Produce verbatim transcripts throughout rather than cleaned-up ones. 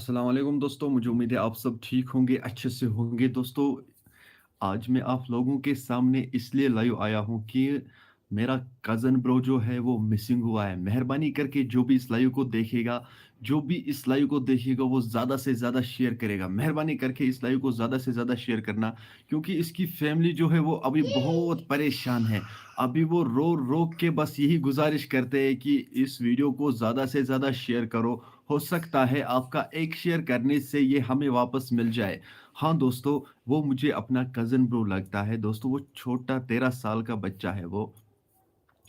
अस्सलाम वालेकुम दोस्तों, मुझे उम्मीद है आप सब ठीक होंगे, अच्छे से होंगे। दोस्तों, आज मैं आप लोगों के सामने इसलिए लाइव आया हूँ कि मेरा कज़न ब्रो जो है वो मिसिंग हुआ है। मेहरबानी करके जो भी इस लाइव को देखेगा, जो भी इस लाइव को देखेगा वो ज़्यादा से ज़्यादा शेयर करेगा। मेहरबानी करके इस लाइव को ज़्यादा से ज़्यादा शेयर करना, क्योंकि इसकी फैमिली जो है वो अभी बहुत परेशान है। अभी वो रो रो के बस यही गुजारिश करते हैं कि इस वीडियो को ज़्यादा से ज़्यादा शेयर करो। हो सकता है आपका एक शेयर करने से ये हमें वापस मिल जाए। हाँ दोस्तों, वो मुझे अपना कज़न ब्रो लगता है। दोस्तों, वो छोटा तेरह साल का बच्चा है वो,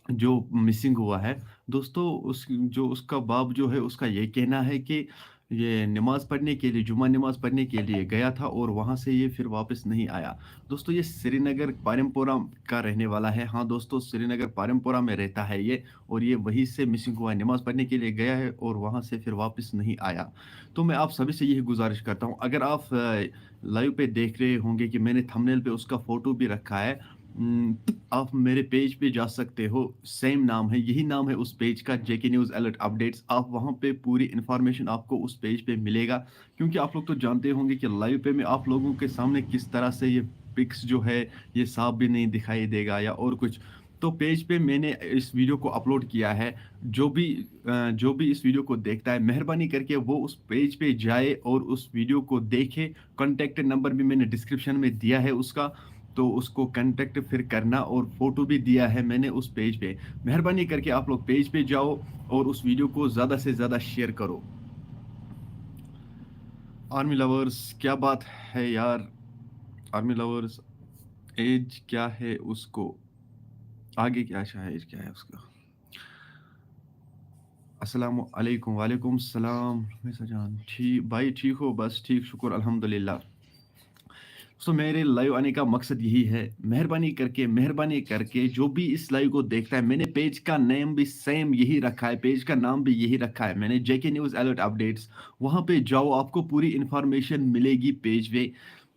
जो मिसिंग हुआ है। दोस्तों, उस जो उसका बाप जो है, उसका ये कहना है कि ये नमाज पढ़ने के लिए, जुमा नमाज पढ़ने के लिए गया था और वहाँ से ये फिर वापस नहीं आया। दोस्तों, ये श्रीनगर पारमपुरा का रहने वाला है। हाँ दोस्तों, श्रीनगर पारमपुरा में रहता है ये, और ये वहीं से मिसिंग हुआ है। नमाज पढ़ने के लिए गया है और वहाँ से फिर वापस नहीं आया। तो मैं आप सभी से यही गुजारिश करता हूँ, अगर आप लाइव पे देख रहे होंगे कि मैंने थंबनेल पे उसका फोटो भी रखा है, हम्म, आप मेरे पेज पे जा सकते हो। सेम नाम है, यही नाम है उस पेज का, जेके न्यूज़ अलर्ट अपडेट्स। आप वहाँ पे पूरी इन्फॉर्मेशन आपको उस पेज पे मिलेगा, क्योंकि आप लोग तो जानते होंगे कि लाइव पे मैं आप लोगों के सामने किस तरह से ये पिक्स जो है, ये सांप भी नहीं दिखाई देगा या और कुछ। तो पेज पे मैंने इस वीडियो को अपलोड किया है। जो भी अ, जो भी इस वीडियो को देखता है, मेहरबानी करके वो उस पेज पे जाए और उस वीडियो को देखे। कॉन्टैक्ट नंबर भी मैंने डिस्क्रिप्शन में दिया है उसका, तो उसको कॉन्टैक्ट फिर करना, और फोटो भी दिया है मैंने उस पेज पे। मेहरबानी करके आप लोग पेज पे जाओ और उस वीडियो को ज़्यादा से ज़्यादा शेयर करो। आर्मी लवर्स, क्या बात है यार, आर्मी लवर्स, एज क्या है उसको, आगे क्या, अच्छा, एज क्या है उसका? अस्सलाम वालेकुम। वालेकुम सलाम, रमेशा जान। ठीक भाई, ठीक हो? बस ठीक, शुक्र अल्हम्दुलिल्लाह। दोस्तों, मेरे लाइव आने का मकसद यही है, मेहरबानी करके, मेहरबानी करके जो भी इस लाइव को देखता है, मैंने पेज का नेम भी सेम यही रखा है, पेज का नाम भी यही रखा है मैंने, जेके न्यूज़ अलर्ट अपडेट्स। वहाँ पे जाओ, आपको पूरी इन्फॉर्मेशन मिलेगी पेज पे।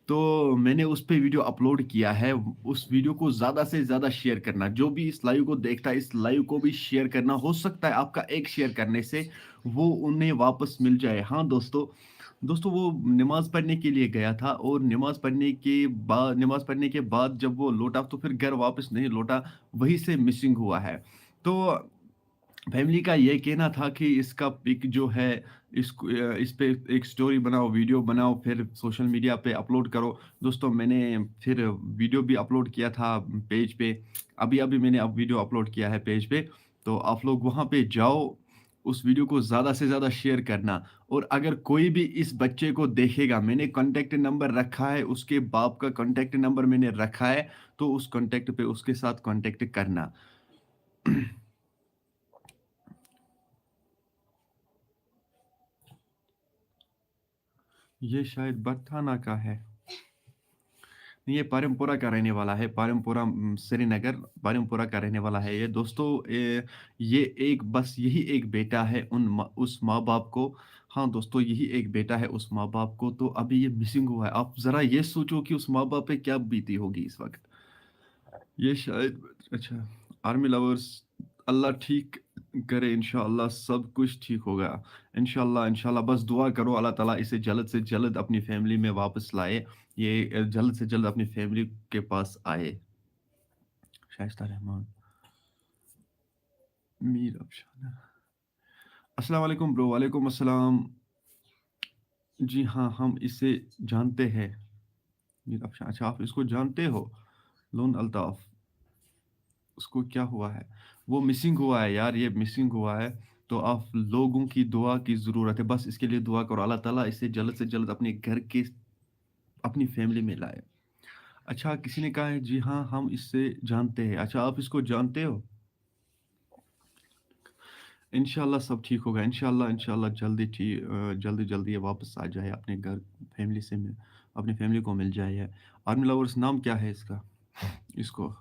तो मैंने उस पे वीडियो अपलोड किया है। उस वीडियो को ज़्यादा से ज़्यादा शेयर करना, जो भी इस लाइव को देखता है, इस लाइव को भी शेयर करना। हो सकता है आपका एक शेयर करने से वो उन्हें वापस मिल जाए। हाँ दोस्तों, दोस्तों, वो नमाज पढ़ने के लिए गया था और नमाज पढ़ने के बाद, नमाज पढ़ने के बाद जब वो लौटा, तो फिर घर वापस नहीं लौटा, वहीं से मिसिंग हुआ है। तो फैमिली का ये कहना था कि इसका पिक जो है, इसको, अ, इस पे एक स्टोरी बनाओ, वीडियो बनाओ, फिर सोशल मीडिया पे अपलोड करो। दोस्तों, मैंने फिर वीडियो भी अपलोड किया था पेज पे, अभी अभी मैंने अब वीडियो अपलोड किया है पेज पे। तो आप लोग वहाँ पे जाओ, उस वीडियो को ज़्यादा से ज़्यादा शेयर करना। और अगर कोई भी इस बच्चे को देखेगा, मैंने कॉन्टैक्ट नंबर रखा है, उसके बाप का कॉन्टैक्ट नंबर मैंने रखा है, तो उस कॉन्टैक्ट पे उसके साथ कॉन्टैक्ट करना। ये शायद बर्थाना का है। नहीं, ये पारमपुरा का रहने वाला है, पारमपुरा, उम, श्रीनगर, पारमपुरा का रहने वाला है ये। दोस्तों, ए, ये एक, बस यही एक बेटा है उन मा-, उस माँ बाप को। हाँ दोस्तों, यही एक बेटा है उस माँ बाप को। तो अभी ये मिसिंग हुआ है। आप ज़रा ये सोचो कि उस माँ बाप पे क्या बीती होगी इस वक्त। ये शायद, अच्छा, आर्मी लवर्स, अल्लाह ठीक करे, इंशाल्लाह सब कुछ ठीक होगा। इंशाल्लाह, इंशाल्लाह, बस दुआ करो, अल्लाह ताला इसे जल्द से जल्द अपनी फैमिली में वापस लाए, ये, अ, जल्द से जल्द अपनी फैमिली के पास आए। शाइस्ता रहमान, मीर अफशाना। अस्सलाम वालेकुम ब्रो। वालेकुम अस्सलाम। जी हाँ, हम इसे जानते हैं। मीर अफशान, अच्छा, आप इसको जानते हो? लोन अल्ताफ, उसको क्या हुआ है? वो मिसिंग हुआ है यार, ये मिसिंग हुआ है। तो आप लोगों की दुआ की ज़रूरत है, बस इसके लिए दुआ करो, अल्लाह ताला इसे जल्द से जल्द अपने घर के, अपनी फैमिली में लाए। अच्छा, किसी ने कहा है, जी हाँ, हम इससे जानते हैं। अच्छा, आप इसको जानते हो? इंशाल्लाह सब ठीक होगा, इंशाल्लाह, इंशाल्लाह जल्दी ठीक, अ, जल्दी जल्दी ये वापस आ जाए अपने घर, फैमिली से मिल, अपनी फैमिली को मिल जाए। ये आर्मी लवर्स, नाम क्या है इसका? इसको,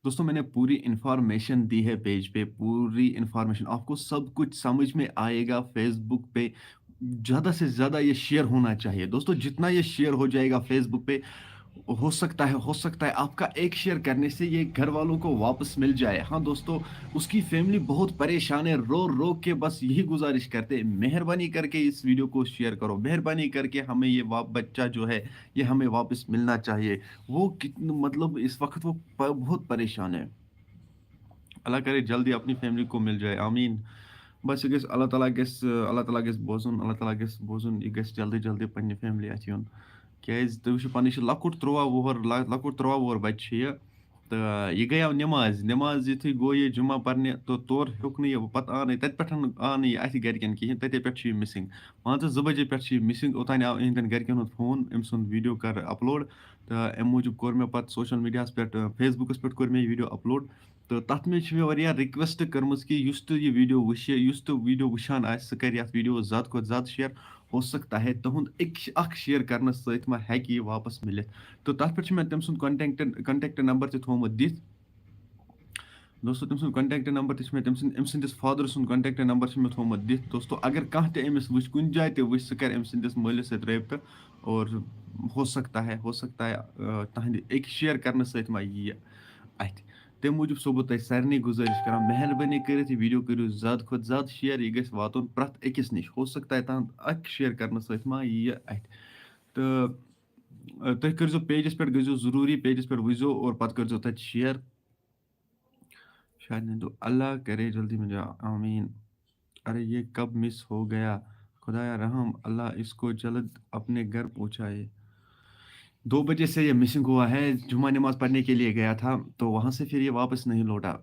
दोस्तों, मैंने पूरी इन्फॉर्मेशन दी है पेज पे, पूरी इन्फॉर्मेशन, आपको सब कुछ समझ में आएगा। फेसबुक पे ज़्यादा से ज़्यादा ये शेयर होना चाहिए दोस्तों, जितना ये शेयर हो जाएगा फेसबुक पे, हो सकता है हो सकता है आपका एक शेयर करने से ये घर वालों को वापस मिल जाए। हाँ दोस्तों, उसकी फैमिली बहुत परेशान है, रो रो के बस यही गुजारिश करते हैं, मेहरबानी करके इस वीडियो को शेयर करो, मेहरबानी करके हमें ये वा, बच्चा जो है ये हमें वापस मिलना चाहिए। वो कित मतलब इस वक्त वो प, बहुत परेशान है। اللہ کرے جلدی اپنی فیملی کو مل جائے، آمین۔ بس یہ گژھِ اللہ تعالیٰ گژھِ اللہ تعالیٰ گژھِ بوزُن، اللہ تعالیٰ گژھِ بوزُن، یہ گژھِ جلدی جلدی پننہِ فیملی اتھِ یُن۔ کیازِ تُہۍ وٕچھِو پننہِ، یہِ چھُ لۄکُٹ تُرٛواہ وُہُر لۄ- لۄکُٹ تُرٛواہ وُہُر بچہِ چھُ یہِ۔ تہٕ یہِ گٔیو نٮ۪مازِ نٮ۪مازِ یُتھُے گوٚو یہِ جمعہ پرنہِ، تہٕ تورٕ ہیوٚک نہٕ یہِ پتہٕ آو نہٕ یہِ تتہِ پٮ۪ٹھ، آو نہٕ یہِ اتھِ گرِکٮ۪ن کہیٖنۍ، تتے پٮ۪ٹھ چھُ یہِ مسنگ۔ مان ژٕ زٕ بجے پٮ۪ٹھ چھُ یہِ مسنگ، اوٚتانۍ آو یِہنٛدٮ۪ن گرِکٮ۪ن ہُنٛد فون أمۍ سُنٛد ویڈیو کر اپلوڈ۔ تہٕ امہِ موٗجوٗب کوٚر مےٚ پتہٕ سوشل میڈیاہس پٮ۪ٹھ، فیس بُکس پٮ۪ٹھ کوٚر مےٚ یہِ ویڈیو اپلوڈ۔ تہٕ تتھ منٛز چھِ مےٚ واریاہ ریکویسٹ کٔرمٕژ کہِ یُس تہِ یہِ ویڈیو وٕچھِ، یُس تہِ ویڈیو وٕچھان آسہِ، سُہ کرِ یتھ ویڈیوس زیادٕ کھۄتہٕ زیادٕ شیئر۔ ہو سکتا ہے تُہُنٛد أکۍ اکھ شیئر کرنہٕ سۭتۍ ما ہیٚکہِ یہِ واپس مِلِتھ۔ تہٕ تتھ پٮ۪ٹھ چھُ مےٚ تٔمۍ سُنٛد کانٹیکٹ کانٹیکٹ نمبر تہِ تھوٚومُت دِتھ۔ دوستو، تٔمۍ سُنٛد کانٹیکٹ نمبر تہِ چھُ مےٚ، تٔمۍ سٕنٛد أمۍ سٕنٛدِس فادر سُنٛد کانٹیکٹ نمبر چھُ مےٚ تھوٚومُت دِتھ۔ دوستو، اگر کانٛہہ تہِ أمِس وٕچھِ، کُنہِ جایہِ تہِ وٕچھِ، سُہ کرِ أمۍ سٕنٛدِس مٲلِس سۭتۍ رٲبطہٕ۔ اور ہو سکتا ہے ہو سکتا ہے تہنٛدِ أکۍ شیئر کرنہٕ سۭتۍ ما یی یہِ اتھِ۔ تمہِ موٗجوٗب چھُسو بہٕ تۄہہِ سارنٕے گُزٲرِش کران، مہربٲنی کٔرِتھ یہِ ویڈیو کٔرِو زیادٕ کھۄتہٕ زیادٕ شیئر، یہِ گژھِ واتُن پرٛٮ۪تھ أکِس نِش۔ ہو سکتا ہے تُہُنٛد اکھ شیئر کرنہٕ سۭتۍ ما یی یہِ اتھِ۔ تہٕ، آ، تُہۍ کٔرۍزیو پیجس پٮ۪ٹھ، گٔژھزیو ضروٗری پیجس پٮ۪ٹھ وٕچھزیو اور پتہٕ کٔرۍزیو تتہِ شیئر۔ شاید نہیں تو اللہ کرے جلدی مجھے، آمین۔ ارے یہ کب مس ہو گیا؟ خدایا رحم، اللہ اس کو جلد اپنے گھر پہنچائے۔ دو بجے سے یہ مسنگ ہوا ہے، جمعہ نماز پڑھنے کے لیے گیا تھا تو وہاں سے پھر یہ واپس نہیں لوٹا۔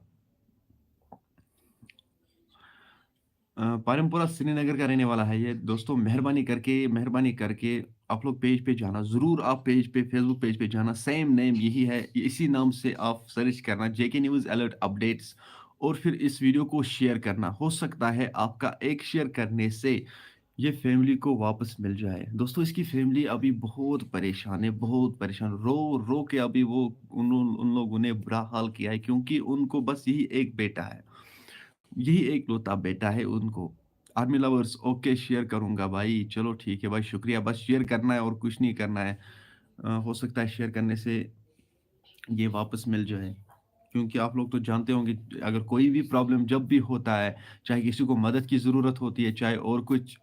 پارمپورہ سری نگر کا رہنے والا ہے یہ۔ دوستوں، مہربانی کر کے مہربانی کر کے آپ لوگ پیج پہ جانا ضرور، آپ پیج پہ، فیس بک پیج پہ جانا، سیم نیم یہی ہے، اسی نام سے آپ سرچ کرنا جے کے نیوز الرٹ اپڈیٹس، اور پھر اس ویڈیو کو شیئر کرنا۔ ہو سکتا ہے آپ کا ایک شیئر کرنے سے یہ فیملی کو واپس مل جائے۔ دوستوں، اس کی فیملی ابھی بہت پریشان ہے، بہت پریشان، رو رو کے ابھی وہ ان ان لوگوں نے برا حال کیا ہے، کیونکہ ان کو بس یہی ایک بیٹا ہے، یہی ایک لوتا بیٹا ہے ان کو۔ آرمی لورز، اوکے، شیئر کروں گا بھائی۔ چلو ٹھیک ہے بھائی، شکریہ۔ بس شیئر کرنا ہے اور کچھ نہیں کرنا ہے۔ ہو سکتا ہے شیئر کرنے سے یہ واپس مل جائے، کیونکہ آپ لوگ تو جانتے ہوں گے، اگر کوئی بھی پرابلم جب بھی ہوتا ہے، چاہے کسی کو مدد کی ضرورت ہوتی ہے، چاہے اور کچھ،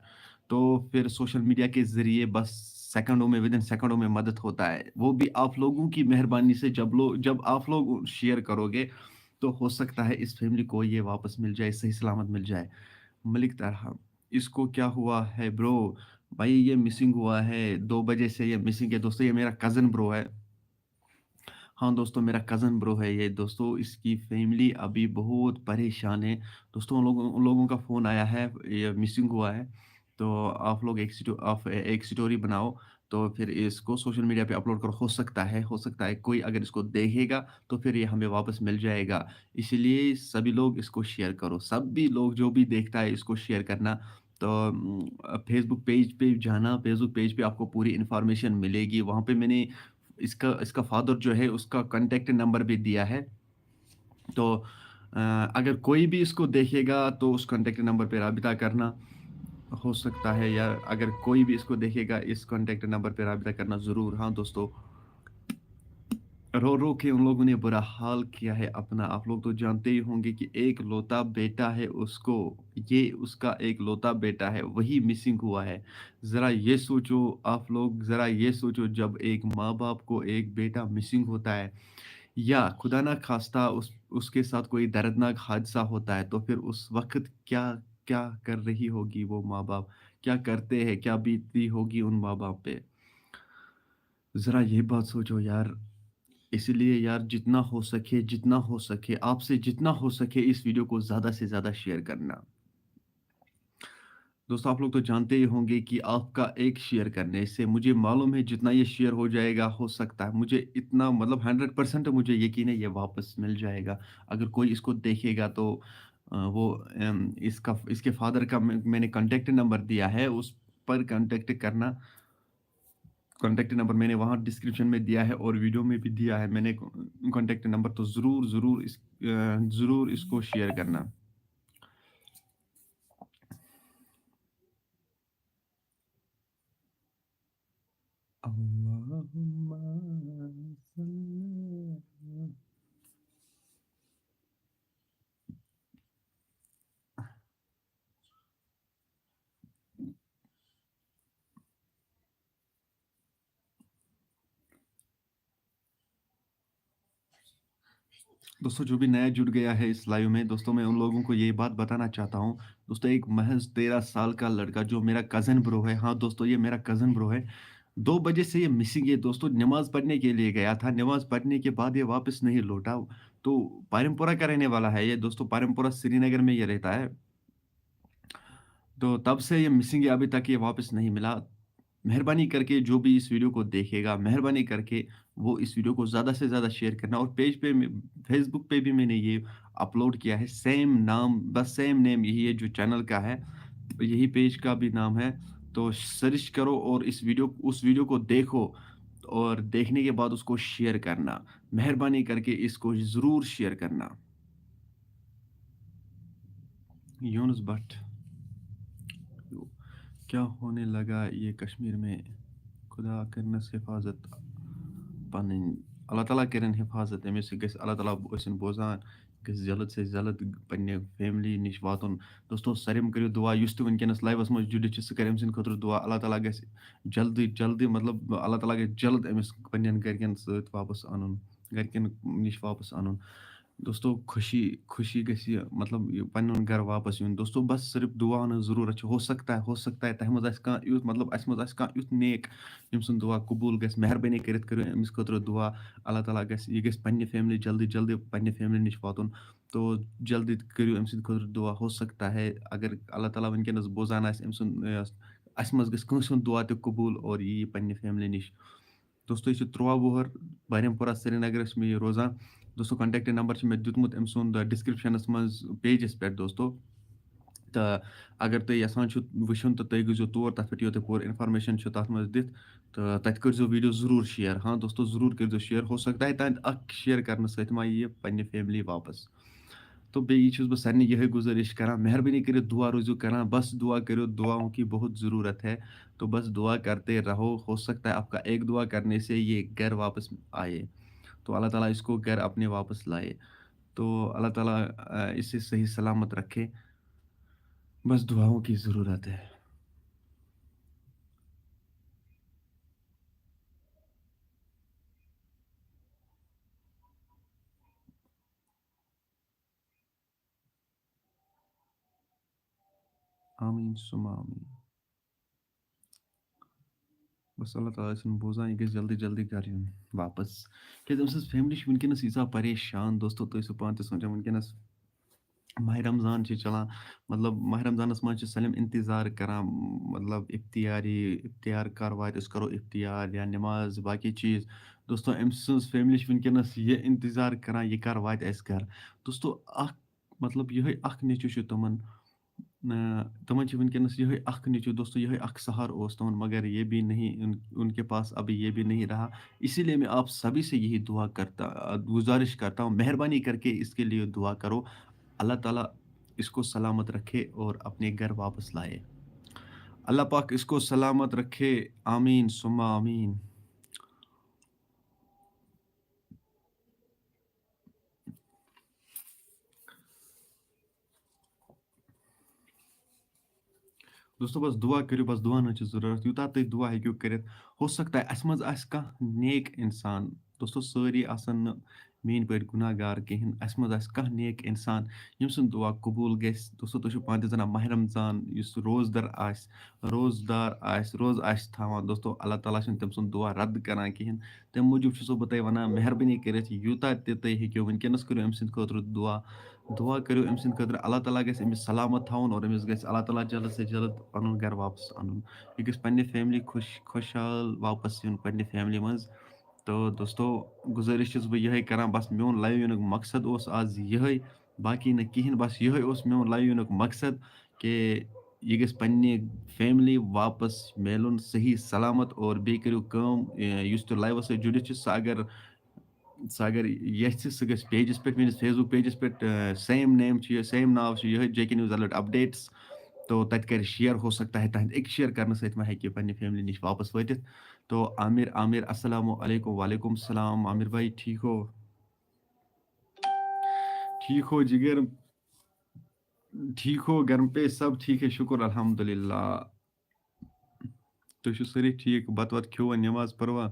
تو پھر سوشل میڈیا کے ذریعے بس سیکنڈوں میں، ود ان سیکنڈوں میں مدد ہوتا ہے۔ وہ بھی آپ لوگوں کی مہربانی سے، جب لوگ جب آپ لوگ شیئر کرو گے تو ہو سکتا ہے اس فیملی کو یہ واپس مل جائے، صحیح سلامت مل جائے۔ ملک طرح، اس کو کیا ہوا ہے برو؟ بھائی، یہ مسنگ ہوا ہے، دو بجے سے یہ مسنگ ہے۔ دوستو، یہ میرا کزن برو ہے۔ ہاں دوستو، میرا کزن برو ہے یہ۔ دوستو، اس کی فیملی ابھی بہت پریشان ہے۔ دوستوں، ان لوگوں ان لوگوں کا فون آیا ہے، یہ مسنگ ہوا ہے، تو آپ لوگ ایک ایک اسٹوری بناؤ، تو پھر اس کو سوشل میڈیا پہ اپلوڈ کرو۔ ہو سکتا ہے ہو سکتا ہے کوئی اگر اس کو دیکھے گا تو پھر یہ ہمیں واپس مل جائے گا۔ اسی لیے سبھی لوگ اس کو شیئر کرو، سبھی لوگ جو بھی دیکھتا ہے اس کو شیئر کرنا۔ تو فیس بک پیج پہ جانا، فیس بک پیج پہ آپ کو پوری انفارمیشن ملے گی۔ وہاں پہ میں نے اس کا اس کا فادر جو ہے، اس کا کانٹیکٹ نمبر بھی دیا ہے۔ تو اگر کوئی بھی اس کو دیکھے گا تو اس کانٹیکٹ نمبر پہ رابطہ کرنا۔ ہو سکتا ہے یار، اگر کوئی بھی اس کو دیکھے گا، اس کانٹیکٹ نمبر پہ رابطہ کرنا ضرور۔ ہاں دوستو، رو رو کے ان لوگوں نے برا حال کیا ہے اپنا۔ آپ لوگ تو جانتے ہی ہوں گے کہ ایک لوتا بیٹا ہے اس کو، یہ اس کا ایک لوتا بیٹا ہے، وہی مسنگ ہوا ہے۔ ذرا یہ سوچو آپ لوگ، ذرا یہ سوچو، جب ایک ماں باپ کو ایک بیٹا مسنگ ہوتا ہے یا خدا نہ خواستہ اس اس کے ساتھ کوئی دردناک حادثہ ہوتا ہے تو پھر اس وقت کیا کیا کر رہی ہوگی وہ ماں باپ، کیا کرتے ہیں، کیا بیتتی ہوگی ان ماں باپ پہ؟ ذرا یہ بات سوچو یار۔ اسی لیے یار، جتنا ہو سکے جتنا ہو سکے آپ سے جتنا ہو سکے اس ویڈیو کو زیادہ سے زیادہ شیئر کرنا۔ دوستو، آپ لوگ تو جانتے ہی ہوں گے کہ آپ کا ایک شیئر کرنے سے، مجھے معلوم ہے جتنا یہ شیئر ہو جائے گا، ہو سکتا ہے مجھے اتنا، مطلب، ہنڈریڈ پرسینٹ مجھے یقین ہے یہ واپس مل جائے گا۔ اگر کوئی اس کو دیکھے گا تو وہ اس کا اس کے فادر کا میں نے کانٹیکٹ نمبر دیا ہے، اس پر کانٹیکٹ کرنا۔ کانٹیکٹ نمبر میں نے وہاں ڈسکرپشن میں دیا ہے اور ویڈیو میں بھی دیا ہے میں نے کانٹیکٹ نمبر، تو ضرور ضرور اس ضرور اس کو شیئر کرنا۔ اللہم दोस्तों, जो भी नया जुड़ गया है इस लाइव में, दोस्तों, मैं उन लोगों को ये बात बताना चाहता हूँ। दोस्तों, एक महज तेरह साल का लड़का, जो मेरा कज़न ब्रो है, हाँ दोस्तों, ये मेरा कज़न ब्रो है, दो बजे से ये मिसिंग है दोस्तों। नमाज पढ़ने के लिए गया था, नमाज पढ़ने के बाद ये वापस नहीं लौटा। तो पारमपुरा का रहने वाला है ये दोस्तों, पारमपुरा श्रीनगर में ये रहता है। तो तब से ये मिसिंग है, अभी तक ये वापस नहीं मिला। मेहरबानी करके जो भी इस वीडियो को देखेगा, मेहरबानी करके वो इस वीडियो को ज़्यादा से ज़्यादा शेयर करना। और पेज पे, फेसबुक पे भी मैंने ये अपलोड किया है, सेम नाम, बस सेम नेम यही है जो चैनल का है, यही पेज का भी नाम है। तो सर्च करो और इस वीडियो उस वीडियो को देखो, और देखने के बाद उसको शेयर करना। मेहरबानी करके इसको ज़रूर शेयर करना। यूनुस भट्ट, क्या होने लगा ये कश्मीर में؟ خدا کرنس حفاظت پنٕنۍ، اللہ تعالیٰ کرن حفاظت أمِس، گژھِ اللہ تعالیٰ ٲسِن بوزان، گژھِ جلد سے جلد پننہِ فیملی نِش واتُن۔ دوستو، سٲلِم کٔرِو دُعا، یُس تہِ وٕنکیٚنَس لایوَس منٛز جُڑِتھ چھُ، سُہ کَرِ أمۍ سٕنٛدِ خٲطرٕ دُعا۔ اللہ تعالیٰ گژھِ جلدی جلدی، مطلب، اللہ تعالیٰ گژھِ جلد أمِس پننٮ۪ن گَرِکٮ۪ن سۭتۍ واپَس اَنُن، گَرِکٮ۪ن نِش واپَس اَنُن۔ دوستو، خوشی، خوشی گژھِ یہِ، مطلب، یہِ پنُن گَرٕ واپَس یُن۔ دوستو، بس صرف دُعا ہٕنٛز ضروٗرت چھِ۔ ہو سکتا ہے، ہو سکتا ہے تۄہہِ منٛز آسہِ کانٛہہ یُتھ، مطلب، اَسہِ منٛز آسہِ کانٛہہ یُتھ نیک، ییٚمۍ سُنٛد دُعا قبوٗل گژھِ۔ مہربٲنی کٔرِتھ کٔرِو أمِس خٲطرٕ دُعا۔ اللہ تعالیٰ گژھِ، یہِ گژھِ پننہِ فیملی جلدی جلدی پننہِ فیملی نِش واتُن۔ تو جلدی کٔرِو أمۍ سٕنٛدِ خٲطرٕ دُعا۔ ہو سکتا ہے اگر اللہ تعالیٰ وٕنکیٚنَس بوزان آسہِ أمۍ سُنٛد، یہِ، اَسہِ منٛز گژھِ کٲنٛسہِ ہُنٛد دُعا تہِ قبوٗل اور یہِ یی پننہِ فیملی نِش۔ دوستو، یہِ چھُ تُرٛواہ وُہُر، بارہمپورہ، سرینگرَس چھُ مےٚ یہِ روزان۔ دوستو، contact number چھُ مےٚ دیُتمُت أمۍ سُنٛد descriptionَس منٛز pageَس پٮ۪ٹھ، دوستو۔ تہٕ اگر تُہۍ یَژھان چھِو وٕچھُن تہٕ تُہۍ گٔژھزیو تور، تَتھ پٮ۪ٹھ یِیو تۄہہِ پوٗرٕ information چھُ تَتھ منٛز دِتھ۔ تہٕ تَتہِ کٔرۍزیو video ضروٗر share۔ ہاں دوستو، ضروٗر کٔرۍزیو share۔ ہو سکتا ہے تُہٕنٛدِ اَکھ share کَرنہٕ سۭتۍ ما یِیہِ پننہِ فیملی واپَس۔ تو بیٚیہِ چھُس بہٕ سارنٕے یِہوٚے گُزٲرِش کَران، مہربٲنی کٔرِتھ دُعا روٗزِو کَران، بس دُعا کٔرِو، دُعاؤں کی بہت ضرورت ہے۔ تو بس دُعا کرتے رہو، ہو سکتا ہے آپ کا ایک دُعا کرنے سے یہ گھر واپس آئے۔ تو اللہ تعالیٰ اس کو گھر اپنے واپس لائے۔ تو اللہ تعالیٰ، آ، اسے صحیح سلامت رکھے۔ بس دُعاؤں کی ضرورت ہے۔ آمین ثم آمین۔ بس اللہ تعالیٰ ٲسِن بوزان، یہِ گژھِ جلدی جلدی گرٕ یُن واپس۔ کیازِ أمۍ سٕنٛز فیملی چھِ وٕنکیٚنَس ییٖژاہ پریشان، دوستو، تُہۍ ٲسِو پانہٕ تہِ سونٛچان، وٕنکیٚنَس ماہِ رمضان چھِ چلان، مطلب، ماہِ رمضانَس منٛز چھِ سٲلِم انتظار کران، مطلب، افطاری، افطار کر واتہِ، أسۍ کرو افطار یا نماز، باقی چیٖز۔ دوستو، أمۍ سٕنٛز فیملی چھِ وٕنکیٚنَس یہِ انتظار کران، یہِ کر واتہِ اَسہِ گرٕ۔ دوستو، اکھ، مطلب، یِہوٚے اکھ نیٚچوٗ چھُ تِمَن، آ، تِمَن چھِ وٕنکیٚنَس یِہوٚے اکھ نیٚچوٗ، دوستو، یِہوٚے اکھ سہارٕ اوس تِمَن، مگر یہ بھی نہیں، ان، ان کے پاس ابھی یہ بھی نہیں رہا۔ اسی لیے میں آپ سبھی سے یہی دعا کرتا، آ، گزارش کرتا ہوں، مہربانی کر کے اس کے لیے دعا کرو۔ اللہ تعالیٰ اس کو سلامت رکھے اور اپنے گھر واپس لائے۔ اللہ پاک اس کو سلامت رکھے، آمین ثم آمین۔ دوستو، بس دُعا کٔرِو، بس دُعاہن ہٕنٛز چھِ ضروٗرت۔ یوٗتاہ تُہۍ دُعا ہیٚکِو کٔرِتھ، ہو سکتا ہے اَسہِ منٛز آسہِ کانٛہہ نیک اِنسان۔ دوستو، سٲری آسَن نہٕ میٛٲنۍ پٲٹھۍ گُناہ گار کِہیٖنۍ۔ اَسہِ منٛز آسہِ کانٛہہ نیک اِنسان، ییٚمۍ سُنٛد دُعا قبوٗل گژھِ۔ دوستو، تُہۍ چھِو پانہٕ تہِ زانان، ماہِ رمضان یُس روزدَر آسہِ، روزدار آسہِ، روزٕ آسہِ تھاوان، دوستو، اللہ تعالیٰ چھُنہٕ تٔمۍ سُنٛد دُعا رَد کَران کِہیٖنۍ۔ تَمہِ موٗجوٗب چھُسو بہٕ تۄہہِ وَنان، مہربٲنی کٔرِتھ، یوٗتاہ تہِ تُہۍ ہیٚکِو، وٕنکیٚنَس کٔرِو أمۍ سٕنٛدِ خٲطرٕ دُعا۔ دُعا کٔرِو أمۍ سٕنٛدِ خٲطرٕ، اللہ تعالیٰ گژھِ أمِس سلامت تھاوُن اور أمِس گژھِ اللہ تعالیٰ جلد سے جلد پَنُن گَرٕ واپَس اَنُن۔ یہِ گژھِ پنٛنہِ فیملی خوش، خوشحال واپَس یُن پنٛنہِ فیملی منٛز۔ تہٕ دوستو، گُزٲرِش چھُس بہٕ یِہوٚے کَران، بَس میون لایِو یِنُک مقصد اوس آز یِہوٚے، باقٕے نہٕ کِہیٖنۍ، بَس یِہوٚے اوس میون لایِو یِنُک مقصد کہِ یہِ گژھِ پنٛنہِ فیملی واپَس میلُن صحیح سلامت۔ اور بیٚیہِ کٔرِو کٲم، یُس تہِ لایِوَس سۭتۍ جُڑِتھ چھُ، سُہ اگر سُہ اگر یژھِ، سُہ گژھِ پیجَس پٮ۪ٹھ، میٛٲنِس Facebook پیجَس پٮ۪ٹھ، آ، same name چھُ یہِ، same ناو چھُ یِہوٚے، جے کے نیوز الرٹ اپڈیٹس۔ تو تَتہِ کَرِ share، ہو سکتا ہے تُہٕنٛدِ أکہِ share کَرنہٕ سۭتۍ ما ہیٚکہِ یہِ پنٛنہِ فیملی نِش واپَس وٲتِتھ۔ تو عامر، عامر، السلام علیکم۔ وعلیکم السلام۔ عامر بھائی، ٹھیک ہو؟ ٹھیک ہو جگر؟ ٹھیک ہو؟ گھر پہ سب ٹھیک ہے؟ شکر الحمدللہ۔ تُہۍ چھِو سٲری ٹھیک؟ بَتہٕ وَتہٕ کھیوٚوا؟ نٮ۪ماز پٔروا؟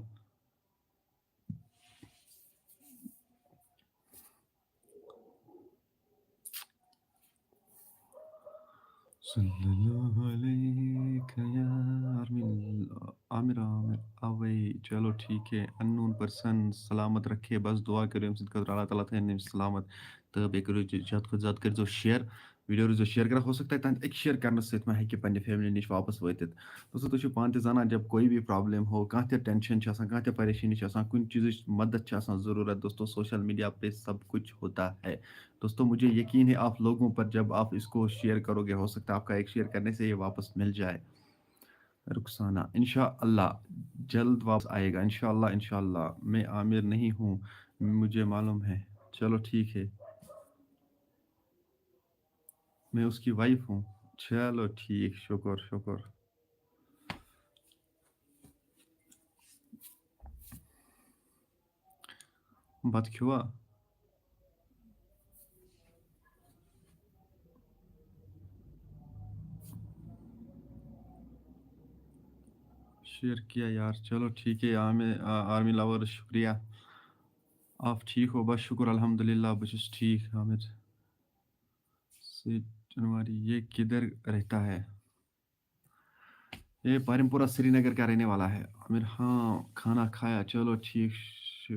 صلی اللہ علیک یا عامر، عامر، عامر، اوے، چلو ٹھیک ہے، انون پرسن سلامت رکھے، بس دعا کٔرِو أمۍ سٕنٛدِ خٲطرٕ، اللہ تعالیٰ تھٲیِن أمِس سلامت، تہٕ بیٚیہِ کٔرِو زیادٕ کھۄتہٕ زیادٕ کٔرۍزیو شیئر، ویٖڈیو روٗزیو شیئر کران، ہو سکتا ہے تُہٕنٛدِ أکۍ شیئر کرنہٕ سۭتۍ ما ہیٚکہِ پننہِ فیملی نِش واپس وٲتِتھ۔ دوستو، تُہۍ چھِو پانہٕ تہِ زانان، جب کوئی بھی پرابلم ہو، کانٛہہ تہِ ٹینشن چھِ آسان، کانٛہہ تہِ پریشٲنی چھِ آسان، کُنہِ چیٖزٕچ مدد چھِ آسان ضروٗرت، دوستو، سوشل میڈیا پہ سب کچھ ہوتا ہے۔ دوستو، مجھے یقین ہے آپ لوگوں پر، جب آپ اس کو شیئر کرو گے، ہو سکتا ہے آپ کا ایک شیئر کرنے سے یہ واپس مل جائے۔ رخسانہ، انشاءاللہ جلد واپس آئے گا، انشاءاللہ، انشاءاللہ۔ میں عامر نہیں ہوں، مجھے معلوم ہے۔ چلو ٹھیک ہے، میں اس کی وائف ہوں۔ چلو ٹھیک، شکر، شکر۔ بتہٕ کھیوٚوا؟ شیئر کیا یار، چلو ٹھیک ہے، آرمی، آ، آرمی لورز، شکریہ۔ آپ ٹھیک ہو؟ بس شکر الحمدللہ، بہٕ چھُس ٹھیک، عامر۔ سے جنوری، یہ کدھر رہتا ہے؟ یہ پارم پورہ سری نگر کا رہنے والا ہے۔ عامر، ہاں، کھانا کھایا، چلو ٹھیک چھُ۔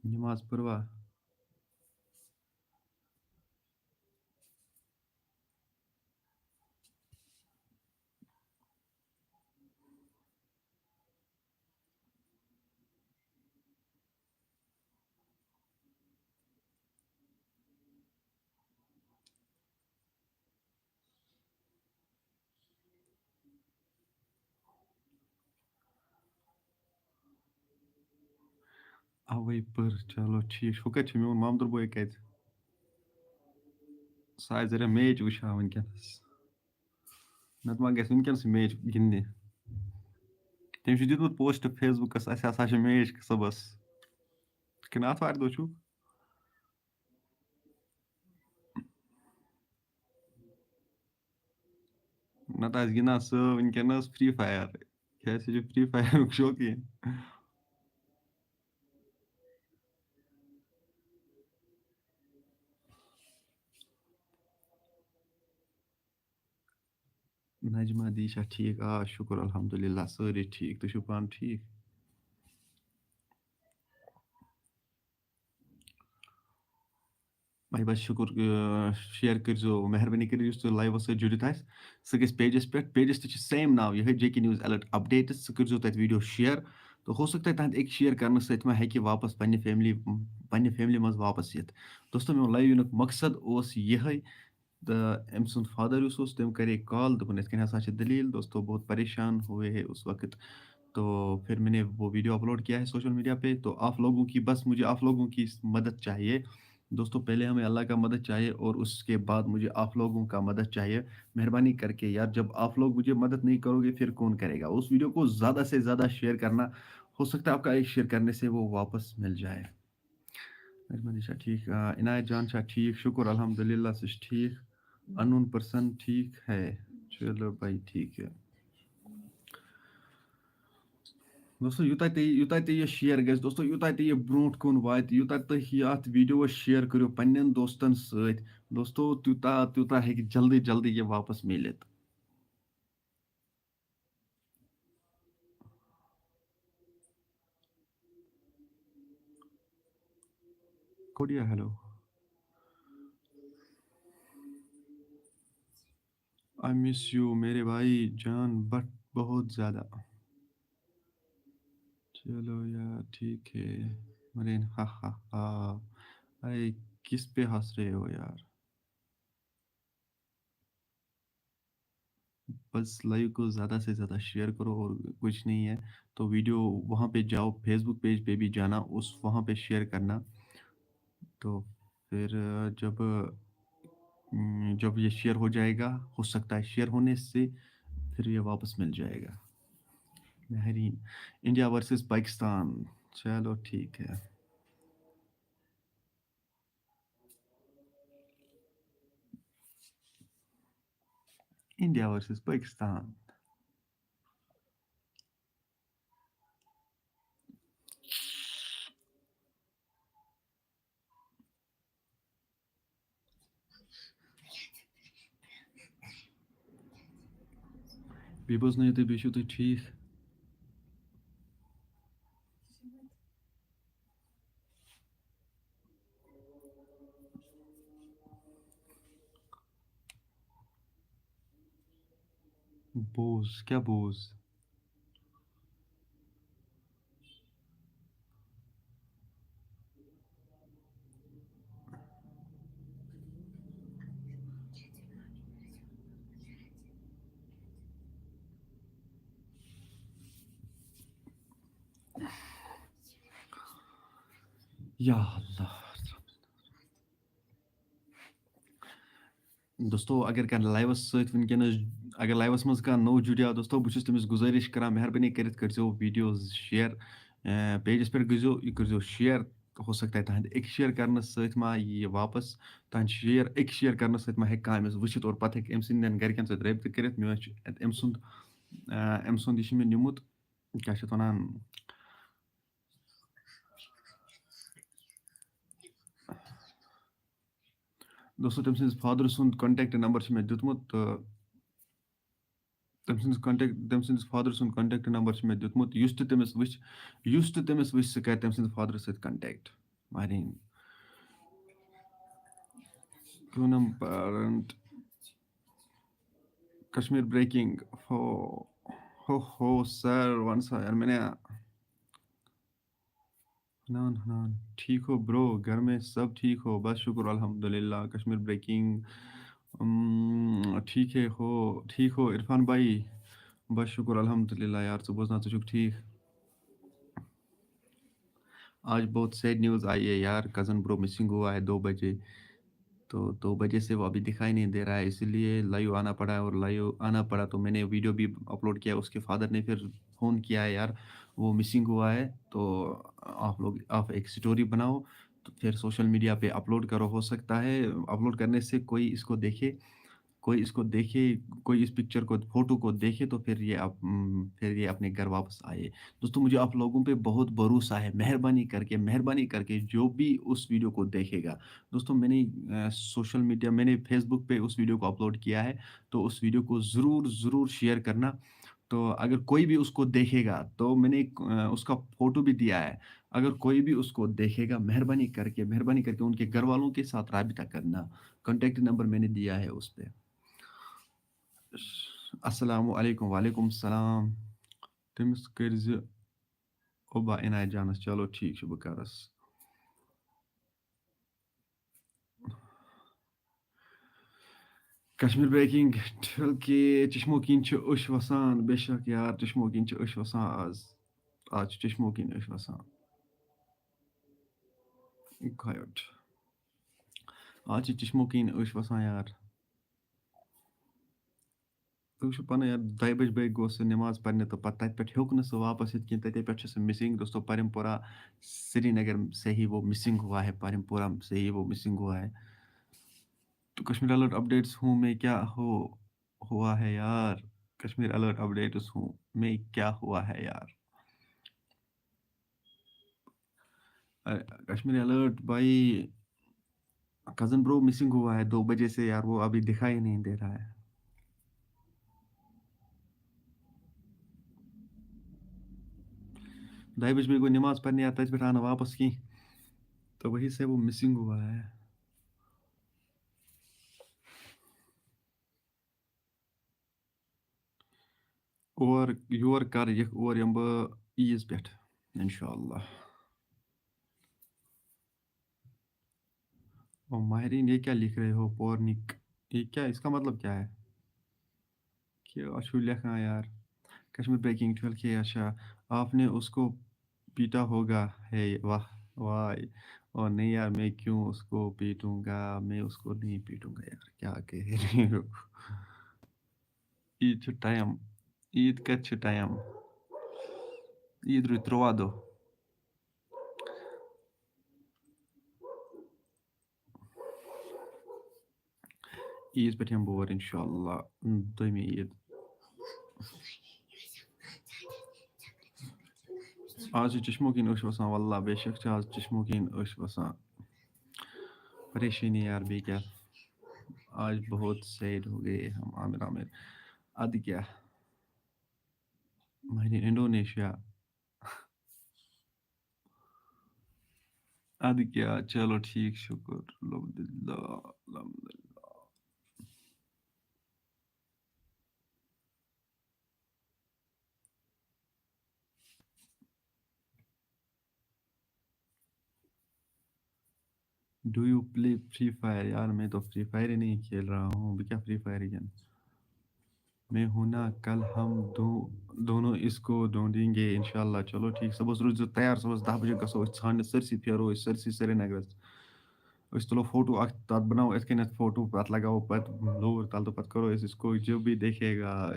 نماز پٔروا؟ اوے پٔر، چلو ٹھیک چھُ۔ ہُہ کَتہِ چھُ میون مامتُر بوے کَتہِ؟ سُہ آسہِ ذرا میچ وٕچھان وٕنکیٚنَس۔ نَتہٕ ما گژھِ وٕنکیٚنَسٕے میچ گِنٛدنہِ؟ تٔمۍ چھُ دیُتمُت پوسٹ فیس بُکَس، اَسہِ ہسا چھُ میچ صُبحَس۔ کِنہٕ آتھوارِ دۄہ چھُکھ؟ نَتہٕ آسہِ گِنٛدان سُہ وٕنکیٚنَس فرٛی فایَر۔ کیٛازِ سُہ چھُ فرٛی فایَرُک شوقیٖن۔ نجمہ دی چھا ٹھیٖک؟ آ، شُکُر الحمدللہ، سٲری ٹھیٖک۔ تُہۍ چھِو پانہٕ ٹھیٖک؟ بھائی بس شُکُر، آ، شیئر کٔرۍزیو، مہربٲنی کٔرِتھ یُس تہِ لایوَس سۭتۍ جُڑِتھ آسہِ، سُہ گژھِ پیجَس پٮ۪ٹھ۔ پیجَس تہِ چھِ سیم ناو یِہوٚے، جے کے نیوز الرٹ اپڈیٹس۔ سُہ کٔرۍزیو تَتہِ ویٖڈیو شیئر۔ تو ہو سکتا ہے تُہٕنٛدِ أکۍ شیئر کرنہٕ سۭتۍ ما ہیٚکہِ واپس پننہِ فیملی، پننہِ فیملی منٛز واپس یِتھ۔ دوستو، میون لایِو یِنُک مقصد اوس یِہوٚے۔ تہٕ أمۍ سُنٛد فادر یُس اوس، تٔمۍ کَرے کال، دوٚپُن، "یِتھ کٔنۍ ہسا چھِ دٔلیٖل، دوستو، بہت پریشان ہوئے ہے اس وقت۔" تو پھر میں نے وہ ویڈیو اپلوڈ کیا ہے سوشل میڈیا پہ۔ تو آپ لوگوں کی، بس مجھے آپ لوگوں کی مدد چاہیے۔ دوستو، پہلے ہمیں اللہ کا مدد چاہیے اور اس کے بعد مجھے آپ لوگوں کا مدد چاہیے۔ مہربانی کر کے یار، جب آپ لوگ مجھے مدد نہیں کرو گے، پھر کون کرے گا؟ اس ویڈیو کو زیادہ سے زیادہ شیئر کرنا، ہو سکتا ہے آپ کا ایک شیئر کرنے سے وہ واپس مل جائے۔ مہربانی چھا ٹھیک؟ آ، عنایت جان چھا ٹھیک؟ شکر الحمدللہ، سُہ چھُ ٹھیک۔ انون پرسن ٹھیک ہے۔ چلو بھائی، ٹھیک ہے۔ دوستو، یوٗتاہ تہِ، یوٗتاہ تہِ یہِ شیئر گژھِ، دوستو، یوٗتاہ تہِ یہِ برونٛٹھ کُن واتہِ، یوٗتاہ تُہۍ یہِ اَتھ ویٖڈیوَس شیئر کٔرِو پنٛنٮ۪ن دوستَن سۭتۍ، دوستو، تیوٗتاہ، تیوٗتاہ ہیٚکہِ جلدی، جلدی یہِ واپَس میٖلِتھ۔ کوڈیا، ہیلو۔ I miss you میرے بھائی جان، بٹ بہت زیادہ۔ چلو یار، ٹھیک ہے۔ مرین، ہا ہا ہا۔ اے، کس پہ ہنس رہے ہو یار؟ بس لائیو کو زیادہ سے زیادہ شیئر کرو اور کچھ نہیں ہے۔ تو ویڈیو وہاں پہ جاؤ، فیس بک پیج پہ بھی جانا، اس، وہاں پہ شیئر کرنا۔ تو پھر، آ، جب، ام، جب یہ شیئر ہو جائے گا، ہو سکتا ہے شیئر ہونے سے پھر یہ واپس مل جائے گا۔ Mehreen, India versus Pakistan. چلو ٹھیک ہے۔ India versus Pakistan. بیٚیہِ بوزنٲیِو تُہۍ، بیٚیہِ چھِو تُہۍ ٹھیٖک؟ بوز، کیٛاہ بوز؟ یا اللہ۔ دوستو، اگر کانٛہہ لایوَس سۭتۍ وٕنکیٚنَس، اگر لایوَس منٛز کانٛہہ نوٚو جُڑیو، دوستو، بہٕ چھُس تٔمِس گُزٲرِش کران، مہربٲنی کٔرِتھ کٔرۍزیو ویٖڈیوز شِیَر، اَ، پیجَس پٮ۪ٹھ گٔژھۍزیو، یہِ کٔرۍزیو شِیَر۔ ہو سکتا ہے تُہٕنٛدِ أکۍ شِیَر کرنہٕ سۭتۍ ما یہِ واپَس، تُہٕنٛدِ شِیَر، أکۍ شِیَر کرنہٕ سۭتۍ ما ہٮ۪کہِ کانٛہہ أمِس وٕچھِتھ اور پَتہٕ ہیٚکہِ أمۍ سٕنٛدٮ۪ن گَرِکٮ۪ن سۭتۍ رٲبطہٕ کٔرِتھ۔ مےٚ چھُ أمۍ سُنٛد، اَ، أمۍ سُنٛد یہِ چھُ مےٚ نیوٗمُت، کیٛاہ چھِ اَتھ وَنان، دوستو، تٔمۍ سٕنٛدِس فادر سُنٛد کانٹیکٹ نمبر چھُ مےٚ دیُتمُت، تہٕ تٔمۍ سٕنٛدِس کانٹیکٹ، تٔمۍ سٕنٛدِس فادر سُنٛد کانٹیکٹ نمبر چھُ مےٚ دیُتمُت۔ یُس تہِ تٔمِس وٕچھ، یُس تہِ تٔمِس وٕچھ، سُہ کرِ تٔمۍ سٕنٛدِس فادرس سۭتۍ کانٹیکٹ۔ مہرین۔ پوٗنم پارنٹ۔ کشمیر بریکنگ۔ ہو، ہو، ہو، سر، وَن سا یار، مےٚ نیا۔ حنان، حنان، ٹھیک ہو برو؟ گھر میں سب ٹھیک ہو؟ بس شکر الحمدللہ۔ کشمیر بریکنگ۔ ام، ٹھیک ہے ہو، ٹھیک ہو عرفان بھائی؟ بس شکر الحمدللہ یار، ژٕ بوزنا، ژٕ چھُکھ ٹھیک؟ آج بہت سیڈ نیوز آئی ہے یار، کزن برو مسنگ ہوا ہے دو بجے، تو دو بجے سے وہ ابھی دکھائی نہیں دے رہا ہے، اسی لیے لائیو آنا پڑا، اور لائیو آنا پڑا تو میں نے ویڈیو بھی اپلوڈ کیا، اس کے فادر نے پھر فون کیا ہے یار، وہ مسنگ ہوا ہے، تو آپ لوگ، آپ ایک سٹوری بناؤ، تو پھر سوشل میڈیا پہ اپلوڈ کرو۔ ہو سکتا ہے اپلوڈ کرنے سے کوئی اس کو دیکھے، کوئی اس کو دیکھے، کوئی اس پکچر کو، فوٹو کو دیکھے، تو پھر یہ اپ-، م، پھر یہ اپنے گھر واپس آئے۔ دوستو، مجھے آپ لوگوں پہ بہت بھروسہ ہے، مہربانی کر کے، مہربانی کر کے جو بھی اس ویڈیو کو دیکھے گا، دوستو، میں نے، آ، سوشل میڈیا، میں نے فیس بک پہ اس ویڈیو کو اپلوڈ کیا ہے، تو اس ویڈیو کو ضرور، ضرور شیئر کرنا۔ تو اگر کوئی بھی اس کو دیکھے گا، تو میں نے، آ، اس کا فوٹو بھی دیا ہے، اگر کوئی بھی اس کو دیکھے گا، مہربانی کر کے، مہربانی کر کے ان کے گھر والوں کے ساتھ رابطہ کرنا، کانٹیکٹ نمبر میں نے دیا ہے اس پہ۔ السلام علیکم۔ وعلیکم السلام۔ تٔمِس کٔرۍ زِ اوبا عنایت جانس۔ چلو ٹھیٖک چھُ، بہٕ کرس۔ کشمیر بریکنگ، ٹھل کے چشمو کِنۍ چھِ أچھ وسان۔ بے شک یار، چشمو کِنۍ چھِ أچھ وسان آز۔ آز چھِ چشمو کِنۍ أچھ وسان۔ گۄڈٕ۔ آز چھِ چشمو کِنۍ أچھ وسان یار۔ تُہۍ وٕچھِو پَنٕنۍ یَتھ دۄیہِ بَجہِ بٲگۍ گوٚو سُہ نٮ۪ماز پَرنہِ تہٕ پَتہٕ تَتہِ پٮ۪ٹھ ہیوٚک نہٕ سُہ واپَس یِتھ کِہیٖنۍ۔ تَتے پٮ۪ٹھ چھُ سُہ مِسِنٛگ۔ دوستو، پَرِم پورہ سرینگر سے ہی وہ مسنگ ہوا ہے، پَرِم پورہ سے ہی وہ مسنگ ہوا ہے۔ تو کشمیر الرٹ اپڈیٹس ہوں میں کیا ہو ہوا ہے یار، کشمیر الرٹ اپڈیٹس ہوں میں کیا ہوا ہے یار۔ کشمیر الرٹ بھائی، کزن برو مسنگ ہوا ہے دو بجے سے یار، وہ ابھی دکھائی نہیں دے رہا ہے۔ دۄیہِ بجہِ مےٚ گوٚو نماز پرنہِ یا تتہِ پٮ۪ٹھ آو نہٕ واپس کینٛہہ، تو وہی سے وہ مسنگ ہوا ہے۔ اور یور کر یِکھ، اور یِمہٕ بہٕ عیٖذ پٮ۪ٹھ، انشاءاللہ۔ او ماہرین، یہ کیا لکھ رہے ہو؟ پورنک، یہ کیا، اس کا مطلب کیا ہے؟ کیا چھو لکھان یار؟ کشمیر بریکنگ ٹھل کے اچھا، آپ نے اس کو پیٹا ہوگا ہے، واہ، واہ۔ اور نہیں یار، میں کیوں اس کو پیٹوں گا؟ میں اس کو نہیں پیٹوں گا یار، کیا کہہ رہے ہو؟ عیٖد چھُ ٹایم، عیٖد کَتہِ چھُ ٹایم؟ عیٖد روٗدۍ تُرٛواہ دۄہ۔ عیٖد پٮ۪ٹھ یِمہٕ بہٕ اور اِنشاءاللہ، دوٚیمہِ عیٖد۔ آز چھِ چشمو کِنۍ أچھ وَسان، واللہ بے شک چھِ آز چشمو کِنۍ أچھ وَسان۔ پریشٲنی یار، بیٚیہِ کیٛاہ؟ آج بہت سیڈ ہو گئے ہم، عامر، عامر۔ اَدٕ کیٛاہ؟ مہرین انڈونیشیا۔ ادٕ کیٛاہ، چلو ٹھیٖک، شُکُر، الحمدللہ، الحمدللہ۔ Do you play Free Fire? यार, मैं तो Free Fire ही नहीं खेल रहा हूँ। अभी क्या Free Fire ही खेल? मैं हूं ना, कल हम दो, दोनों इसको ढूंढेंगे इंशाल्लाह। चलो ठीक، صُبحس روٗزِو تیار، صُبحس دَہ بجے گژھو أسۍ ژھانٛڈنہِ، سٲرسٕے پھیرو أسۍ، سٲرسٕے سرینگرس۔ أسۍ تُلو فوٹو اکھ، تتھ بناوو یِتھ کٔنٮ۪تھ فوٹو، پتہٕ لگاوو پتہٕ لوٗر تل تہٕ پتہٕ کرو أسۍ اس کو جو بھی دیکھے گا،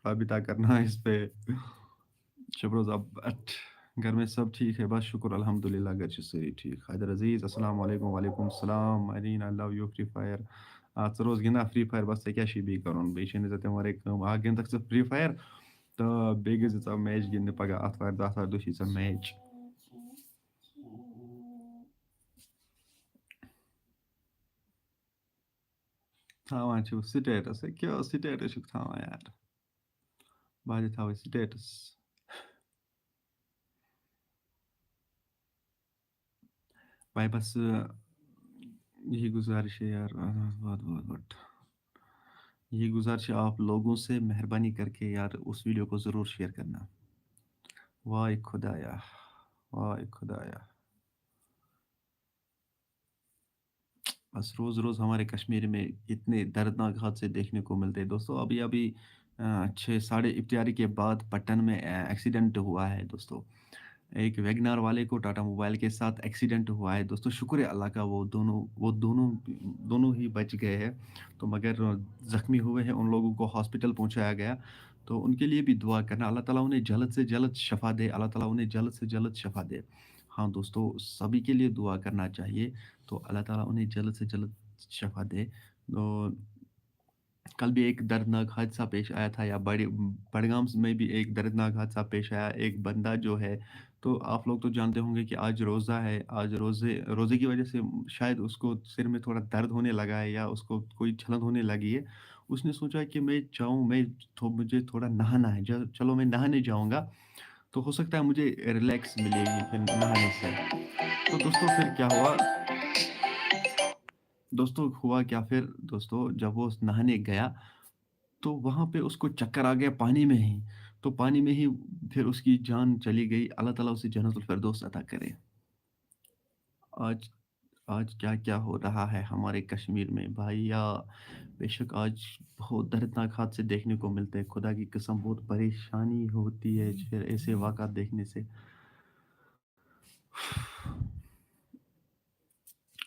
رابطہ کرنا اس پہ۔ شب روز اب اٹھ، گھر میں سب ٹھیک ہے؟ بس شکر الحمدللہ، گھر چھِ سٲری ٹھیک۔ حیدر عزیز، السلام علیکم۔ وعلیکم السلام۔ Mehreen, I love you Free Fire۔ آ، ژٕ روز گِنٛدان Free Fire، بس ژےٚ کیٛاہ چھِ بیٚیہِ کرُن؟ بیٚیہِ چھےٚ نہٕ ژےٚ تَمہِ ورٲے کٲم۔ اکھ گِنٛدکھ ژٕ Free Fire تہٕ بیٚیہِ گٔژھۍ ژٕ match گِنٛدنہِ پگاہ آتھوارِ دۄہ، آتھوارِ دۄہ چھِ ژےٚ match۔ تھاوان چھِو status، ہے کیٛاہ status چھِکھ تھاوان یار؟ بہٕ ہا تہِ تھاوَے status۔ بھائی بس، یہی گزارش ہے یار، بہت، بہت، بہت۔ یہی گزارش ہے آپ لوگوں سے، مہربانی کر کے یار اس video کو ضرور share کرنا۔ واہ خدایا، واہ خدایا۔ بس روز روز ہمارے کشمیر میں اتنے دردناک حادثے دیکھنے کو ملتے ہیں۔ دوستو، ابھی ابھی، آ، چھ، ساڑھے افطاری کے بعد پٹن میں، آ، accident ہوا ہے دوستو۔ ایک ویگنار والے کو ٹاٹا موبائل کے ساتھ accident ہوا ہے دوستو۔ شکر ہے اللہ کا، وہ دونوں، وہ دونوں، دونوں ہی بچ گئے ہیں۔ تو مگر زخمی ہوئے ہیں، ان لوگوں کو ہاسپٹل پہنچایا گیا۔ تو ان کے لیے بھی دعا کرنا، اللہ تعالیٰ انہیں جلد سے جلد شفا دے، اللہ تعالیٰ انہیں جلد سے جلد شفا دے۔ ہاں دوستو، سبھی کے لیے دعا کرنا چاہیے۔ تو اللہ تعالیٰ انہیں جلد سے جلد شفا دے۔ تو کل بھی ایک دردناک حادثہ پیش آیا تھا، یا بڑے، بڑگام میں بھی ایک دردناک حادثہ پیش آیا۔ ایک بندہ جو ہے، تو آپ لوگ تو جانتے ہوں گے کہ آج روزہ ہے، آج روزے، روزے کی وجہ سے شاید اس کو سر میں تھوڑا درد ہونے لگا ہے یا اس کو کوئی چھلن ہونے لگی ہے۔ اس نے سوچا کہ میں جاؤں، میں تھو-، مجھے تھوڑا نہانا ہے، جا-، چلو میں نہانے جاؤں گا، تو ہو سکتا ہے مجھے relax ملے گی پھر نہانے سے۔ تو دوستو، پھر کیا ہوا؟ دوستو، ہوا کیا پھر؟ دوستو، جب وہ نہانے گیا تو وہاں پہ اس کو چکر آ گیا پانی میں ہی، تو پانی میں ہی پھر اس کی جان چلی گئی۔ اللہ تعالیٰ اسے جنت الفردوس عطا کرے۔ آج، آج کیا کیا ہو رہا ہے ہمارے کشمیر میں بھائی، یا بے شک آج بہت دردناک حادثے دیکھنے کو ملتے ہیں۔ خدا کی قسم، بہت پریشانی ہوتی ہے پھر ایسے واقعات دیکھنے سے۔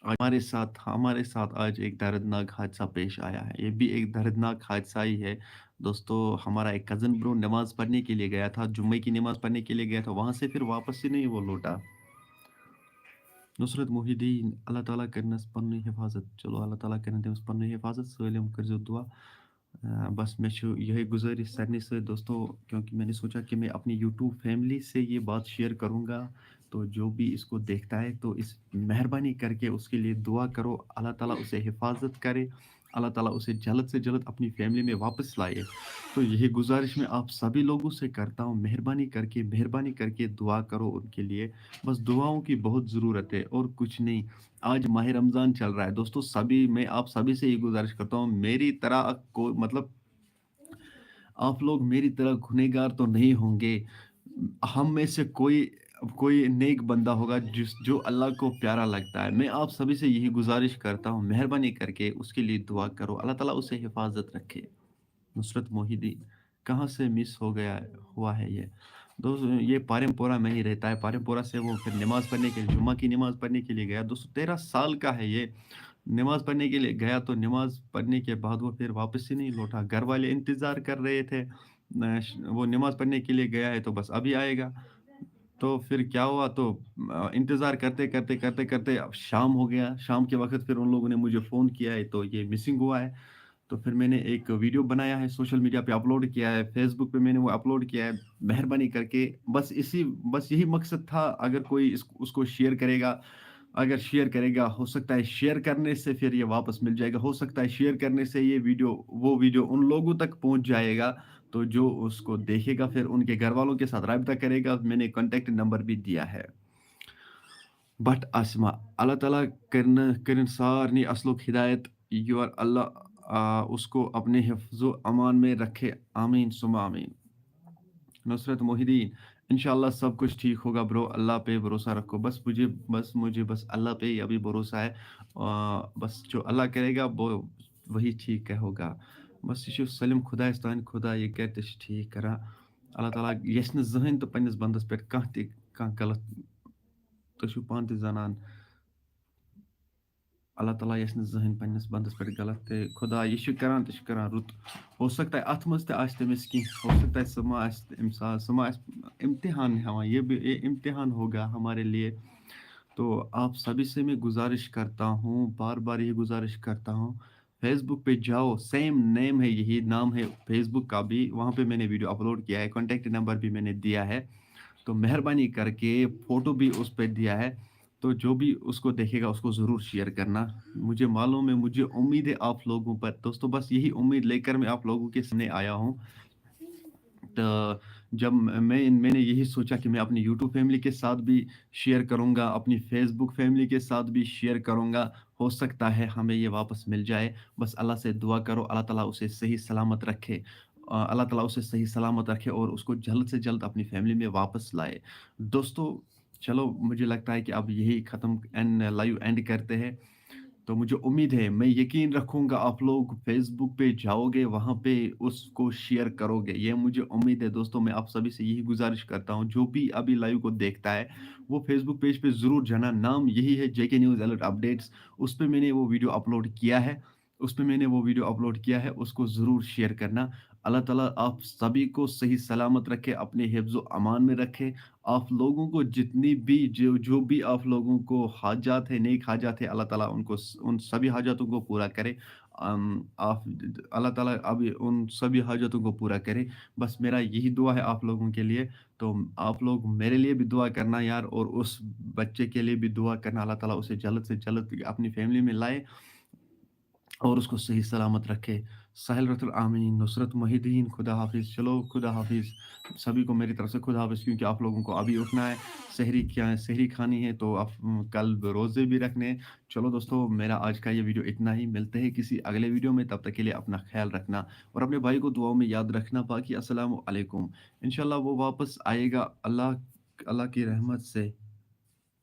ہمارے ساتھ، ہمارے ساتھ آج ایک دردناک حادثہ پیش آیا ہے۔ یہ بھی ایک دردناک حادثہ ہی ہے۔ دوستو، ہمارا ایک کزن برو نماز پڑھنے کے لیے گیا تھا، جمعے کی نماز پڑھنے کے لیے گیا تھا، وہاں سے پھر واپس ہی نہیں وہ لوٹا۔ نصرت محی الدین، اللہ تعالیٰ کٔرِنَس پنٕنۍ حفاظت۔ چلو، اللہ تعالیٰ کٔرِنۍ تٔمِس پنٕنۍ حفاظت۔ سٲلِم کٔرۍزیو دُعا۔ آ، بس مےٚ چھُ یِہوٚے گُزٲرِش سارنٕے سۭتۍ دوستو، کیونکہ میں نے سوچا کہ میں اپنی YouTube فیملی سے یہ بات شیئر کروں گا، تو جو بھی اس کو دیکھتا ہے تو اس مہربانی کر کے اس کے لیے دعا کرو، اللہ تعالیٰ اسے حفاظت کرے، اللہ تعالیٰ اسے جلد سے جلد اپنی فیملی میں واپس لائے۔ تو یہی گزارش میں آپ سبھی لوگوں سے کرتا ہوں، مہربانی کر کے، مہربانی کر کے دعا کرو ان کے لیے۔ بس دعاؤں کی بہت ضرورت ہے اور کچھ نہیں۔ آج ماہ رمضان چل رہا ہے دوستو، سبھی، میں آپ سبھی سے یہ گزارش کرتا ہوں، میری طرح کو، مطلب، آپ لوگ میری طرح گنہگار تو نہیں ہوں گے۔ ہم میں سے کوئی، کوئی نیک بندہ ہوگا جس، جو اللہ کو پیارا لگتا ہے۔ میں آپ سبھی سے یہی گزارش کرتا ہوں، مہربانی کر کے اس کے لیے دعا کرو، اللہ تعالیٰ اسے حفاظت رکھے۔ نصرت محی الدین، کہاں سے مس ہو گیا، ہوا ہے یہ؟ دوست، یہ پارم پورہ میں ہی رہتا ہے۔ پارم پورہ سے وہ پھر نماز پڑھنے کے، جمعہ کی نماز پڑھنے کے لیے گیا۔ دوستو، تیرہ سال کا ہے یہ۔ نماز پڑھنے کے لیے گیا تو نماز پڑھنے کے بعد وہ پھر واپس ہی نہیں لوٹا۔ گھر والے انتظار کر رہے تھے، اہ، وہ نماز پڑھنے کے لیے گیا ہے تو بس ابھی آئے گا۔ تو پھر کیا ہوا، تو، اہ، انتظار کرتے کرتے کرتے کرتے اب شام ہو گیا۔ شام کے وقت پھر ان لوگوں نے مجھے فون کیا ہے تو یہ مسنگ ہوا ہے۔ تو پھر میں نے ایک ویڈیو بنایا ہے، سوشل میڈیا پہ اپلوڈ کیا ہے، فیس بک پہ میں نے وہ اپلوڈ کیا ہے۔ مہربانی کر کے بس اسی، بس یہی مقصد تھا، اگر کوئی اس، اس کو شیئر کرے گا، اگر شیئر کرے گا، ہو سکتا ہے شیئر کرنے سے پھر یہ واپس مل جائے گا، ہو سکتا ہے شیئر کرنے سے یہ ویڈیو، وہ ویڈیو ان لوگوں تک پہنچ جائے گا तो जो उसको देखेगा, फिर उनके घर वालों के साथ राब्ता करेगा। मैंने कॉन्टैक्ट नंबर भी दिया है। بٹ آسما، اللہ تعالیٰ کرن کرن سارنی اصلوک ہدایت، یور اللہ آ، اس کو اپنے حفظ و امان میں رکھے۔ آمین ثم آمین۔ نصرت محی الدین، انشاءاللہ سب کچھ ٹھیک ہوگا برو، اللہ پہ بھروسہ رکھو۔ بس مجھے بس مجھے بس اللہ پہ ابھی بھروسہ ہے۔ آ، بس جو اللہ کرے گا وہ وہی ٹھیک ہے ہوگا۔ بس یہ چھُ سٲلِم خۄدایَس تانۍ، خۄدا یہِ کرِ تہٕ چھُ ٹھیٖک کران۔ اللہ تعالیٰ یژھِ نہٕ زٕہٕنۍ تہٕ پننِس بندس پٮ۪ٹھ کانٛہہ تہِ کانٛہہ غلط۔ تُہۍ چھِو پانہٕ تہِ زانان، اللہ تعالیٰ یژھِ نہٕ زٕہٕنۍ پننِس بندس پٮ۪ٹھ غلط۔ تہٕ خۄدا یہِ چھُ کران تہٕ چھُ کران رُت۔ ہو سکتا ہے اتھ منٛز تہِ آسہِ تٔمِس کینٛہہ، ہو سکتا ہے سُہ ما آسہِ امہِ ساتہٕ، سُہ ما آسہِ امتحان ہٮ۪وان، یہ بھی یہ امتحان ہوگا ہمارے لیے۔ تو آپ سبھی سے میں گزارش کرتا ہوں، بار بار یہ گزارش کرتا ہوں، فیس بک پہ جاؤ، سیم نیم ہے، یہی نام ہے فیس بک کا بھی، وہاں پہ میں نے ویڈیو اپلوڈ کیا ہے، کانٹیکٹ نمبر بھی میں نے دیا ہے۔ تو مہربانی کر کے فوٹو بھی اس پہ دیا ہے، تو جو بھی اس کو دیکھے گا اس کو ضرور شیئر کرنا۔ مجھے معلوم ہے، مجھے امید ہے آپ لوگوں پر۔ دوستو، بس یہی امید لے کر میں آپ لوگوں کے سامنے آیا ہوں۔ تو جب میں میں نے یہی سوچا کہ میں اپنی یوٹیوب فیملی کے ساتھ بھی شیئر کروں گا، اپنی فیس بک فیملی کے ساتھ بھی شیئر کروں گا۔ ہو سکتا ہے ہمیں یہ واپس مل جائے۔ بس اللہ سے دعا کرو، اللہ تعالیٰ اسے صحیح سلامت رکھے، آ، اللہ تعالیٰ اسے صحیح سلامت رکھے اور اس کو جلد سے جلد اپنی فیملی میں واپس لائے۔ دوستو، چلو، مجھے لگتا ہے کہ اب یہی ختم، اینڈ لائیو اینڈ کرتے ہیں۔ تو مجھے امید ہے، میں یقین رکھوں گا، آپ لوگ فیس بک پہ جاؤ گے، وہاں پہ اس کو شیئر کرو گے، یہ مجھے امید ہے۔ دوستوں، میں آپ سبھی سے یہی گزارش کرتا ہوں، جو بھی ابھی لائیو کو دیکھتا ہے، وہ فیس بک پیج پہ ضرور جانا۔ نام یہی ہے جے کے نیوز الرٹ اپڈیٹس، اس پہ میں نے وہ ویڈیو اپلوڈ کیا ہے، اس پہ میں نے وہ ویڈیو اپلوڈ کیا ہے، اس کو ضرور شیئر کرنا۔ اللہ تعالیٰ آپ سبھی کو صحیح سلامت رکھے، اپنے حفظ و امان میں رکھے۔ آپ لوگوں کو جتنی بھی جو جو بھی آپ لوگوں کو حاجات ہے، نیک حاجات ہے، اللہ تعالیٰ ان کو س- ان سبھی حاجاتوں کو پورا کرے۔ ام، آپ اللہ تعالیٰ اب ان سبھی حاجتوں کو پورا کرے۔ بس میرا یہی دعا ہے آپ لوگوں کے لیے۔ تو آپ لوگ میرے لیے بھی دعا کرنا یار، اور اس بچے کے لیے بھی دعا کرنا، اللہ تعالیٰ اسے جلد سے جلد اپنی فیملی میں لائے اور اس کو صحیح سلامت رکھے۔ ساحل رتل آمین، نصرت محی الدین، خدا حافظ۔ چلو، خدا حافظ۔ سبھی کو میری طرف سے خدا حافظ، کیونکہ آپ لوگوں کو ابھی اٹھنا ہے، سحری کیا ہے، سحری کھانی ہے، تو آپ م، کل روزے بھی رکھنے ہیں۔ چلو دوستو، میرا آج کا یہ ویڈیو اتنا ہی، ملتے ہیں کسی اگلے ویڈیو میں، تب تک کے لیے اپنا خیال رکھنا اور اپنے بھائی کو دعاؤں میں یاد رکھنا۔ باقی السلام علیکم۔ انشاءاللہ وہ واپس آئے گا اللہ اللہ کی رحمت سے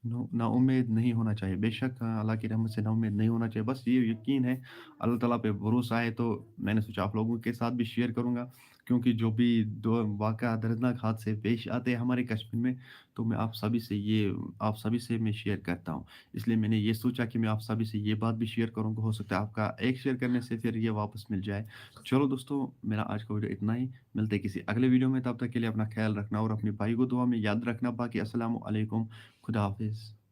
نو- نا امید نہیں ہونا چاہیے۔ بے شک، ہاں، اللہ کی رحمت سے نا امید نہیں ہونا چاہیے۔ بس یہ یقین ہے، اللہ تعالیٰ پہ بھروسہ ہے۔ تو میں نے سوچا آپ لوگوں کے ساتھ بھی شیئر کروں گا، کیونکہ جو بھی دو واقعہ دردناک حادثے پیش آتے ہیں ہمارے کشمیر میں، تو میں آپ سبھی سے یہ آپ سبھی سے میں شیئر کرتا ہوں۔ اس لیے میں نے یہ سوچا کہ میں آپ سبھی سے یہ بات بھی شیئر کروں گا، ہو سکتا ہے آپ کا ایک شیئر کرنے سے پھر یہ واپس مل جائے۔ چلو دوستو، میرا آج کا ویڈیو اتنا ہی، ملتے ہیں کسی اگلے ویڈیو میں، تب تک کے لیے اپنا خیال رکھنا اور اپنے بھائی کو دعا میں یاد رکھنا۔ باقی السلام علیکم، خدا حافظ۔